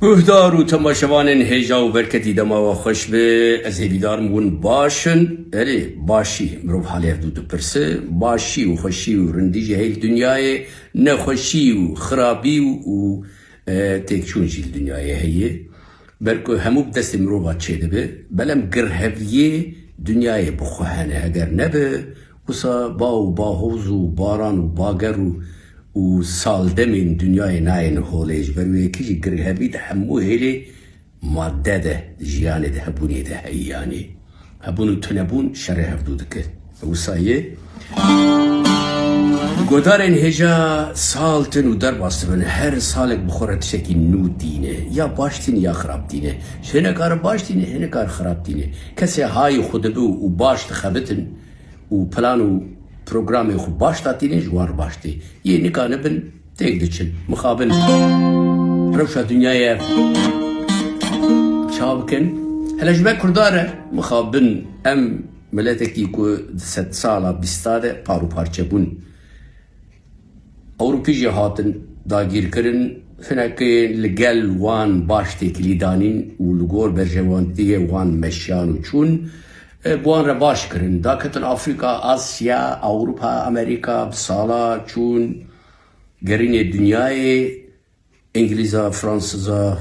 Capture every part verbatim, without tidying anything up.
Guhdar û temaşevanên hêja û berketî dema we xweş be. Ez hêvîdar im hûn baş in. Erê, başî mirov halê hevdû dipirse. Başî û xweşî û rindî jî heyî li dinyayê, nexweşî û xirabî û, û, e, têkçûn jî li dinyayê heye. Ber ku hemû bi destê mirova çêdibe, belem girheviyê dinyayê bi xwe hene. Heger nebe, wisa ba û bahoz û baran û bager û, û saldemên dinyayê nayên holê. Ji ber wê yekê jî girhevî di hemû hêlê madde de, jiyanê de, hebûnê de heye, yanî hebûn û tunebûn şerê hevdû dike. Wisa yê Guhdarên hêja sal tin û derbas dibin. Her salek bi xwe re tiştekî nû tîne. Ya baş tîne ya xirab tîne. Ji hinek kar baş tîne, hinek kar xirab tîne. Kesê hayê xwe dibe û baş dixebitin û plan û programê xwe baş datînin, ji wan re baş tê. Yê nika nibin, têk diçin. Mixabin rewşa dinyayê çawa bikin? Hele ji me Kurda re mixabin em miletekî ku di sedsala bîsta de par û parçe bûn. Ewropî jî hatin dagîrkirin, hinekê li gel wan baş têkilî danîn û li gor berjewendiyê wan meşiyan û çûn. E, bi wan re baş kirin. Daketin Afrîka, Asya, Ewropa, Amerîka, bi sala çûn gerînê dinyayê, Îngilîza, Fransiza,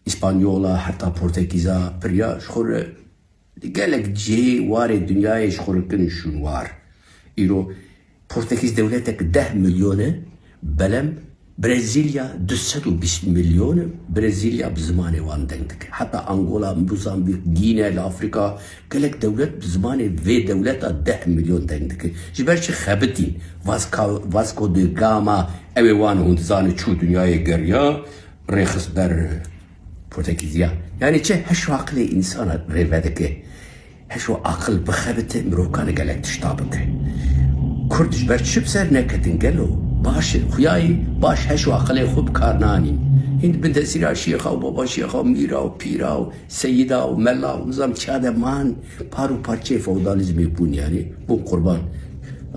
Îspanyola, heta Portekîza piriya ji xwe re gelek cihê warê dinyayê ji xwe re kirin şûn war. Îro Portekîz dewletek deh milyon e, belem Brezîlya du sed û bîst milyon e, Brezîlya bi zimanê wan deng dike. Heta Angola, Mozambîk, Gîne li Afrîka gelek dewlet bi zimanê vê dewleta deh milyon deng dike. Ji ber çi xebitîn? Vasco, Vasco da Gama, ew ê wan hûn dizanin çû dinyayê geriya, rêxist ber Portekîziya. Yanî çi heş û aqilê însana rê vedike. Heş û aqil bixebite, mirov kane gelek tişta bike. Kurd ji ber çi bi ser neketin gelo? Baş e, xuyayî baş heş û aqilê xwe bi kar nanîn. Hîn di bin tesîra şêxa û baba şêxa û mîra û pîra û seyida û mela û nizam çiya de man, par û parçeyê feodalîzmê bûn, yanî bûn qurban.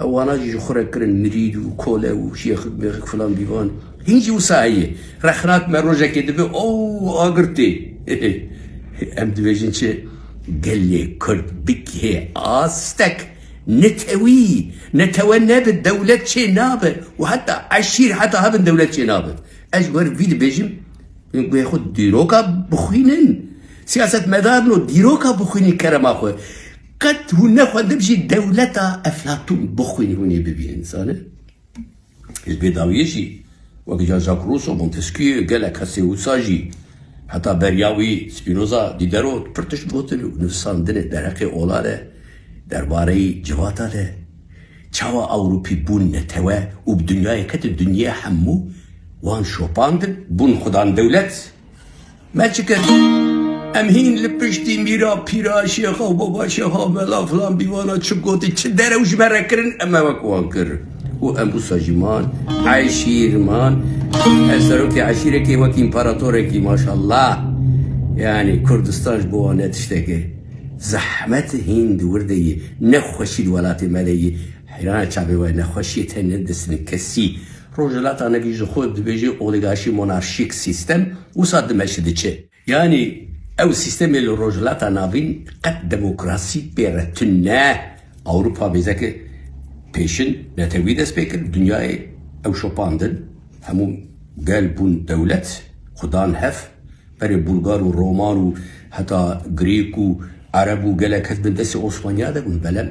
Ewana jî ji xwe re kirin mirîd û kole û şêxik mêxik filan bîvan. Hîn jî wisa heye. Rexnak me rojekê dibe, o agir tê. Em dibêjin çi? Gelê Kurd bikê astek. Netewî, netewe nebe, dewlet çê nabe. Û heta eşîr heta hebin dewlet çê nabe. Ez ji wer vî dibêjim, guhê xwe dîroka bixwînin. Siyasetmedarno dîroka bixwînin kerema xwe. Qet hûn nexwendib jî dewleta Eflatûn bixwînin, hûn ê bibînin, zane? Li vê dawiyê jî, wek Jean-Jacques Rousseau, Montesquieu, gelek kesê wisa jî, heta beriya wî Spinoza, Diderot, pir tişt gotin û nivîsandine derheqê ola de, derbareyî civata de, çawa Ewropî bûn netewe û bi dinyayê ketin, dinyê hemû wan şopandin, bûn xudan dewlet. Me çi kir? Em hîn li piştî mîra, pîra, şêxa û baba şêxa, mela filan bîvana çi gotî, çi derew ji me re kirin, em ê wek wan kir. Û em wisa jî man, eşîr man. Ez serokê eşîrekê wekî împaratorekî, maşallah. Yanî Kurdistan ji bo wan ne tiştekê. Zehmet hîn di wir de yî. Nexweşî di welatê me de yî. Heyrana çavê we nexweşiyê te nedistin kesî. Rojhilata Navîn ji xwe dibêje oligarşî monarşîk sîstem, wisa dimeşe diçe. Yanî ew sîstemê li Rojhilata Navîn qet demokrasî pê re tune. Ewropa bêzeke pêşin netewî dest pê kir, dinyayê ew şopandin, hemû gel bûn dewlet, xudan hev, berê Bulgar û Roman û heta Grîk û Ereb û gelek kes bin destê Osmaniya de bûn, belem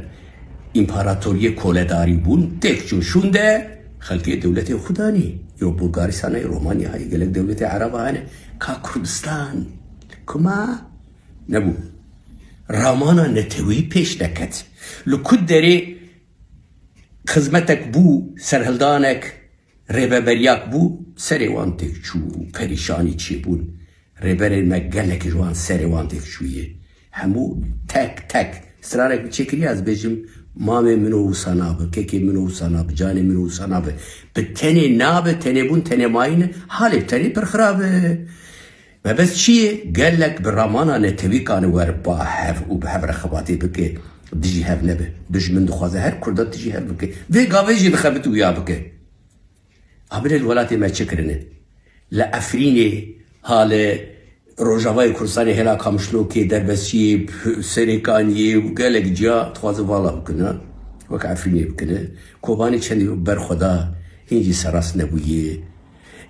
împaratoriyê koledarî bûn, têk çûn şûn de xelkê dewletê xwe danî. Yo Bulgarîstanê, Romanya heye, gelek dewletê Ereba hene. Ka Kurdistan kuma nebû. Ramana netewî pêş neket. Li ku derê xizmetek bû, serhildanek, rêveberiyak bû, serê wan têk çû, perîşanî çêbûn. Rêberên me gelek ji wan serê wan têk çûyê. Hemû tek tek. Sirarek min çêkiriye, ez bêjim, mamê min o wisa nabe, kekê min o wisa nabe, canê min o wisa nabe. Bi tenê nabe, tenê bûn, tenê mayîne, halê bi tenê pir xirab e. Mebest çi ye? Gelek bi ramana netewî kane were ba hev û bi hev re xebatê bike, dijî hev nebe. Dijmin dixwaze her Kurda dijî hev bike. Vê gavê jî dixebit û ya bike. Abirê li welatê me çi kirine? Li Efrînê Halê Rojavayê Kurdistanê, hêla Kamişlokê, Derbesiyê, Serêkaniyê û gelek ciya dixwaze vala bikine, wek Efrînê bikine. Kobanê çendî berxweda, hîn jî serast nebûye.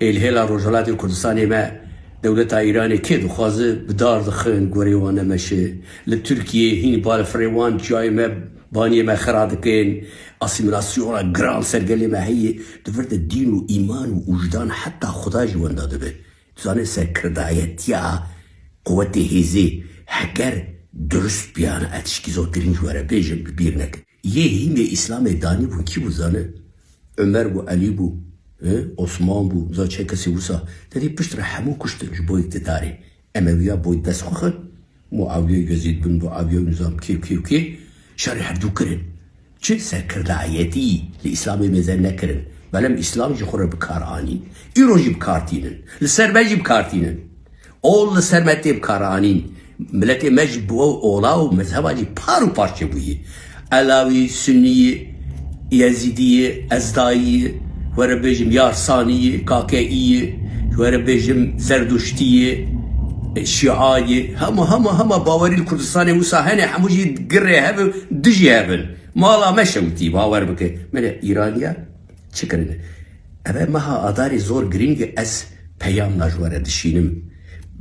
Ê li hêla Rojhilatê Kurdistanê me dewleta Îranê kê dixwaze bi dar dixin, gorê wan nemeşe. Li Tirkiyê hîn balafirê wan çiyayê me, baniyê me xira dikin. Asîmîlasyona giran ser gelê me heye. Di vir de dîn û îman û wijdan heta Xuda ji wenda dibe. Tu zanî serkirdayetiya quwetê hêzê heger durust biyana, ez tişkî zor girîng ji we re bêjim, bi bîr neke. Yê hîmê Îslamê danîbûn kî bû zane? Omer bû, Elî bû, e, Osman bû, za çe kesê wisa. Te dî pişt re hemû kuştin ji bo îktidarê. Emewiya bo dest xwe xin. Muawiye, Yezîd bin Muawiye û nizam kê û kê û kê şerê hevdû kirin. Çi serkirdayetî li Îslamê mêze nekirin. Belem Îslam ji xwe re bi kar anîn. Îro jî bi kar tînin. Li ser me jî bi kar tînin. Ol li ser me tê bi kar anîn. Miletê me ji bo ola û mezheba jî par û parçe bûye. Elawî, Sunniyê, Yezîdiyê, Ezdayiyê, were bêjim Yarsaniyê, Kakeiyê, were bêjim Zerduştiyê, Şiayê. Hema, hema, hema bawerî li Kurdistanê wisa hene, hemû jî girê hev û dijî hev in. Mala me şewitî, bawer bike. Mele Îraniya çi kirine? Eve meha Adarê zor girîng e, ez peyamna ji we re dişînim.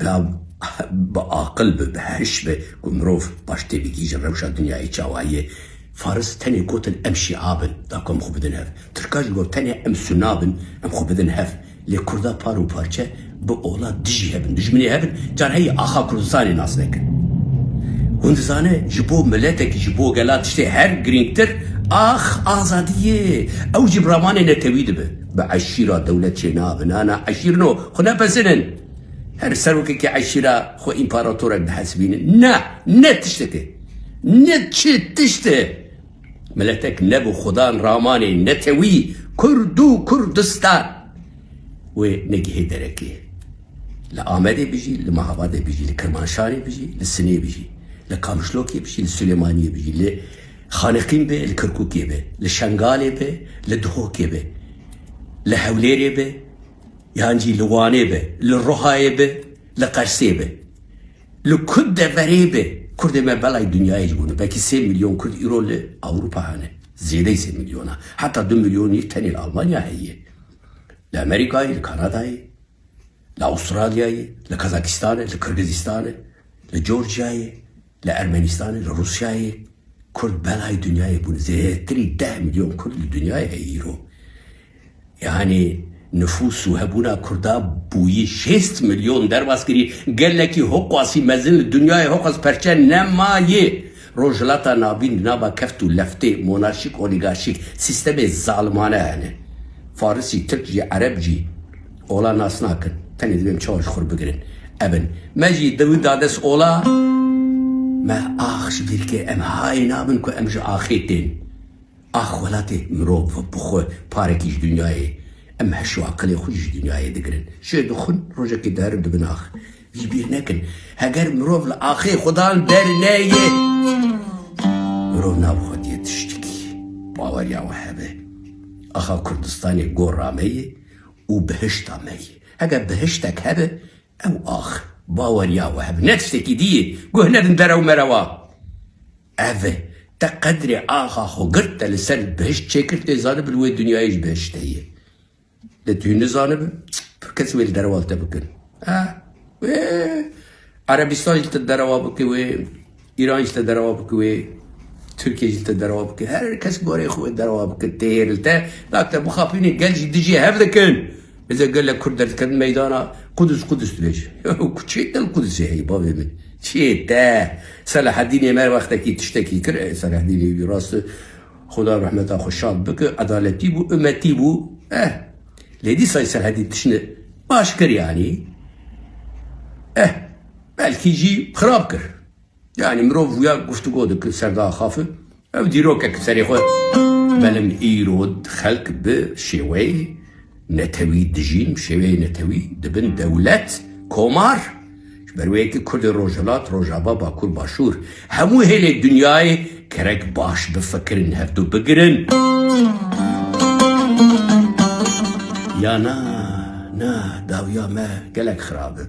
Bila bi aqil bi, bi hiş bi, ku mirov baş tê bigihîje rewşa dinyayê çawa ye. Faris tenê gotin em şîa bin, da ku em xwe bidin hev. Tirka jî got tenê em suna bin, em xwe bidin hev. Lê Kurda par û parçe bi ola dijî hev in, dijminê hev in, car heyî axa Kurdistanê nas nekin. Hûn dizane, ji bo miletekî, ji bo gela tiştê her girîngtir ax azadiyê. Ew jî bi ramanê netewî dibe. Bi eşîra dewlet çê nabe. Na, na, eşîrino, xwe nepesinin. Her serokekî eşîra xwe împaratorek dihesibînin. Ne, ne tişteke. Ne çi tişte. Miletek ne bi xudan ramanê netewî, Kurd û Kurdistan. Wê negihê derekê. Li Amedê bijî, li Mehabadê bijî, li Kirmanşanê bijî, li Sinê bijî, li Kamişlokê bijî, li Silêmaniyê bijî, li Xaniqîn be, li Kirkûkê be, li Şengalê be, li Duhokê be, li Hewlêrê be, yan jî li Wanê be, li Ruhayê be, li Qersê be. Li ku deverê be, Kurdê me belayê dinyayê jî bûne. Belkî sê milyon Kurd îro li Ewropa hene. Zêdeyî sê milyona. Heta du milyon yî tenê li Almanya heye. Li Amerîkayê, li Kanadayê, li Avustralyayê, li Kazakistanê, li Kirgizistanê, li Georgiyayê, li Ermenistanê, li Rûsyayê. Kurd belayê dinyayê bûne. Zêdetirî deh milyon Kurd li dinyayê heye îro. Yanî nifûs û hebûna Kurda bûyî şêst milyon, derbas kirî gelekî hoqasî mezin li dinyayê hoqas perçe nemaye. Rojhilata Navîn di nava keft û leftê monarşîk, olîgarşîk, sîstemê zalimane hene. Faris jî, Tirk jî, Ereb jî ola nas nakin. Tenê divêm çawa ji xwe bigirin. Ev in. Me jî di wî da dest ola, me ax ji bîr kir, em hayê nabin ku em ji axê tên. Ax welatê mirov bi xwe parekî ji dinyayê. Em heş û aqilê xwe jî ji dinyayê digirin. Şê dixwin, rojekê diherin dibin ax. Ji bîr nekin. Heger mirov li axê Xudan derneyê, mirov nabixwediye tiştekî. Baweriya we hebe. Axa Kurdistanê gora me ye û bihişta me ye. Heger bihiştek hebe, ew ax, baweriya we hebe. Ne tiştekî dî ye. Guh nedin derew merewa. Ev e. Te qedrê axa xwe girt, te li ser bihişt çêkir, tê zanibin wê dinyayê ji bihişt heye. Lê tu nizanibe, kes wê li derewa li te bikin. Ha? Wê Erebistan jî li te derewa bike wê, Îran jî li te derewa bike wê, Tirkiye jî li te derewa bike. Her kes goreyê xwe wê derewa bike. Têr li te, da te bixapînê, gel jî dijî hev dikin. Bize gelek Kurd derdikevin meydana, Qudus, Qudus dibêje. Ku çê te li Qudusê heye, bavê min? Çê te? Selahedînê me wextekî tiştekî kir, e, Selahedînê wî rast e. Xuda rehmeta xwe şad bike, edaletî bû, umetî bû. Eh, lê dîsa Selahedîn tiştine baş kir yanî. Eh, belkî jî xirab kir. Yanî mirov wiya guftûgo dike, serda axafi. Ev dîrokek serê xwe. Belem îro xelk bi şêweyê netewî dijîn, şêweyê netewî dibin dewlet, komar. Ji ber wê yekê Kurdê Rojhilat, Rojava, Bakur, Başûr, hemû hêlê dinyayê gerek baş bifikirin, hevdu bigirin. Ya na, na, dawiya me gelek xirab e.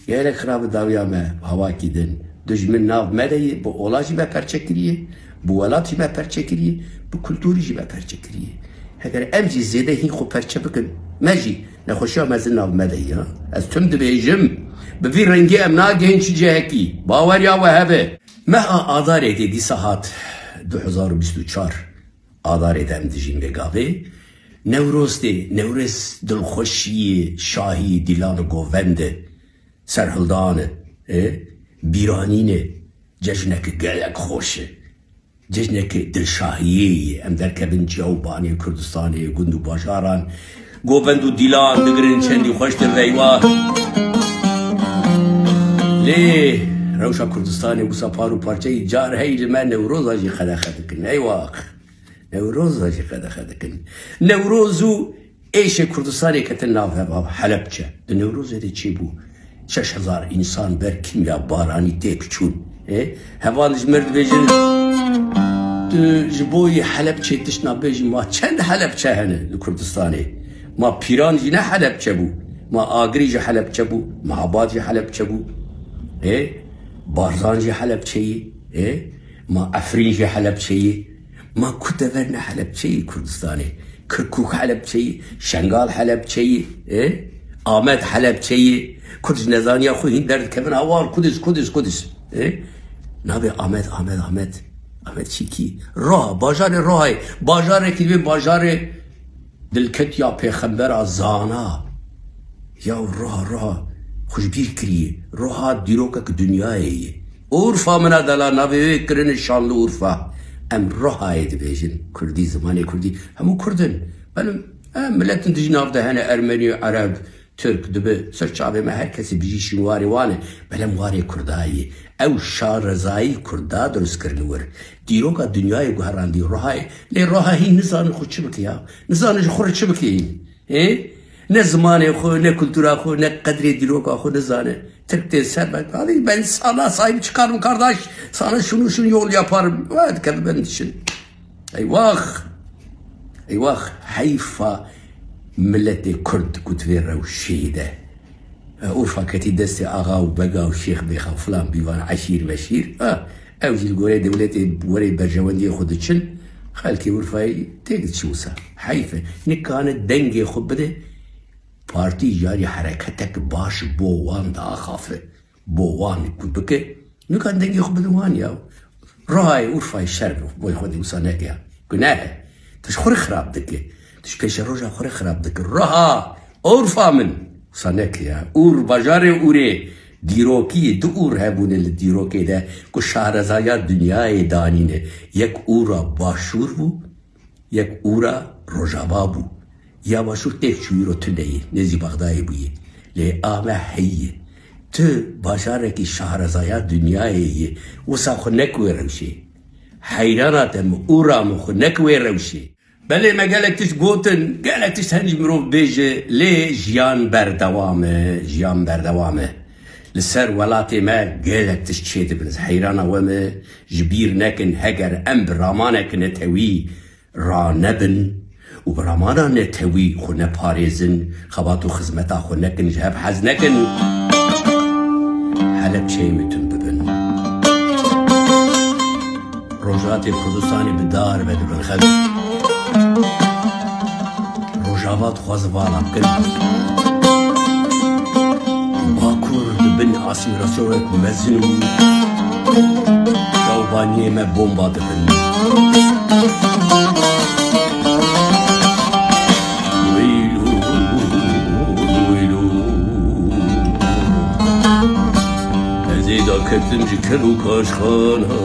Gelek xirab dawiya me, hawakî din. Dijmin nav me de ye, bi ola jî me perçe kiriye, bi welat jî me perçe kiriye, bi kulturî jî me perçe kiriye. Heger em jî zêde hîn xwe perçe bikin, me jî nexweşiya mezin nav me de ye. Ez tim dibêjim, bi vî rengî em nagihên çi cihekî. Baweriya we hebe. Meha Adarê de dîsa hat du hezar û bîst û çar. Adarê de em dijîn vê gavê. Newroz tê, Newrêz dilxweşiyê, şahî, dîlan û govend e, serhildan e, e, bîranîn e, cejneke gelek xweş e. Cejneke dilşahiyê ye. Em derkevin ciya û banê Kurdistanê, gund û bajaran, govend û dîlan digirin, çendî xweş dibe, eywa. Lê rewşa Kurdistanê wisa par û parçeyî, car hey li me Newroza jî qedexe dikin. Eywa. Newroza jî qedexe dikin. Newroz û êşê Kurdistanê ketin nav hev, Helepçe. Di Newrozê de çêbû? Şeş hezar însan ber kîmya baranî têk çûn. Ê, hevan ji mir dibêjin, tu ji bo yê Helepçê tişt nabêjî, ma çend Helepçe hene li Kurdistanê? Ma Pîran jî ne Helepçe bû? Ma Agirî jî Helepçe bû? Mehabad jî Helepçe bû? Ê, Barzan jî Helepçe yî? Ê, ma Efrîn jî Helepçe yî? Ma ku dever ne Helepçe yî Kurdistanê? Kirkûk Helepçe yî, Şengal Helepçe yî, e? Amed Helepçe yî. Kurd ji nezaniya xwe hîn derdikevin, hawar Kudis, Kudis, Kudis. E? Nabe Amed, Amed, Amed. Amed çîkî? Roha, bajarê Rohayê. Bajarekî divê bajarê dilketiya pêxembera zana. Ya Roha, Roha, xwe ji bîr kiriye. Roha dîrokek dinyayê ye. Urfa min a delal, navê wê kirine Şanlıurfa. Em Rohayê dibêjin. Kurdî, zimanê kurdî. Hemû kurd in. Belim, em miletin dijî nav de hene, Ermenî, Ereb, Tirk, dibe ser çavê me her kesî bijî şîn warê wan e. Belem warê kurda ye. Ew şarezayî kurda dirust kirine wir. Dîroka dinyayê guherandî Rohayê. Lê Roha hîn nizane xwe çi bike ya. Nizane ji xwe re çi bike hîn. Ê? Ne zimanê xwe, ne kultura xwe, ne qedrê dîroka xwe nizane. Tirk tê ser ben. Hadi ben sana sahip çıkarım kardeş. Sana şunu şunu yol yaparım. Ve dikeve ben dişin. Eyvah! Eyvah! Heyfa miletê Kurd ku di vê rewşê de. E, Urfa ketî destê axa û bega û şêx bêxa filan bîvan eşîr veşîr. Ha, ew jî li goreyê dewletê werê berjewendiyê xwe diçin. Xelkê Urfayê têk diçin wisa. Heyf e. Nikane dengê xwe bide. Partî yarî hereketek baş bo wan diaxafe. Bo wan ku bike. Nikane dengê xwe bide wan ya. Rohayê Urfayê şer bo xwe dê wisa neke ya. Guneh e. Tu ji xwe re xirab dike. Tu ji pêşeroja xwe re xirab dike. Roha, Urfa min. Wisa neke ya. Ûr, bajarê Ûrê. Dîrokî, du Ûr hebûne li dîrokê de ku şarezaya dinyayê danîne. Yek Ûra Başûr bû, yek Ûra Rojava bû. Ya Başûr têk çûyî ro tune yî, nêzî Bexdayê bûyî. Lê a me heyî. Tu bajarekî şahrezaya dinyayê yî, wisa xwe nek wê rewşê. Heyrana te min, Ûra min, xwe nek wê rewşê. Belê me gelek tişt gotin, gelek tişt hen ji mirov bêje, lê jiyan berdewam e, jiyan berdewam e. Li ser welatê me gelek tişt çêdibin, ez heyrana we me, ji bîr nekin, heger em bi ramane kinetewî ranebin û bi ramana netewî xwe neparêzin, xebat û xizmeta xwe nekin, ji hev hez nekin, Helepçeyê wê tund bibin. Rojhatê Kurdistanê bi dar ve dibin xev. Rojava dixwaze vala bikin. Bakur di bin asîmîlasyoneke mezin û çavbaniyê me bomba dibin. Weylo, weylo. Ez ê daketim ji kel û kaşxana.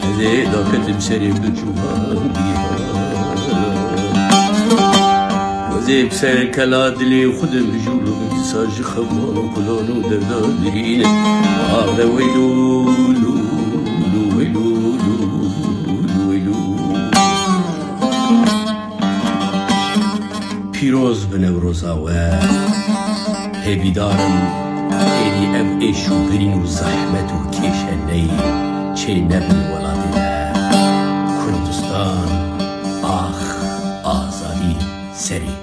Ez ê daketim serê biçûkan dîhan. Ez ê bi ser kela dilê xwe de mijûl û dîsa ji xewan û kulan û derda dirîn. Ave weylo, lo, lo, weylo, lo, lo, weylo. Pîroz bi Newroza we. Hêvîdar im êdî ev êş û birîn û zehmet û kêşe neyê, çê nebin welatê me. Kurdistan, ax, azadî, serê.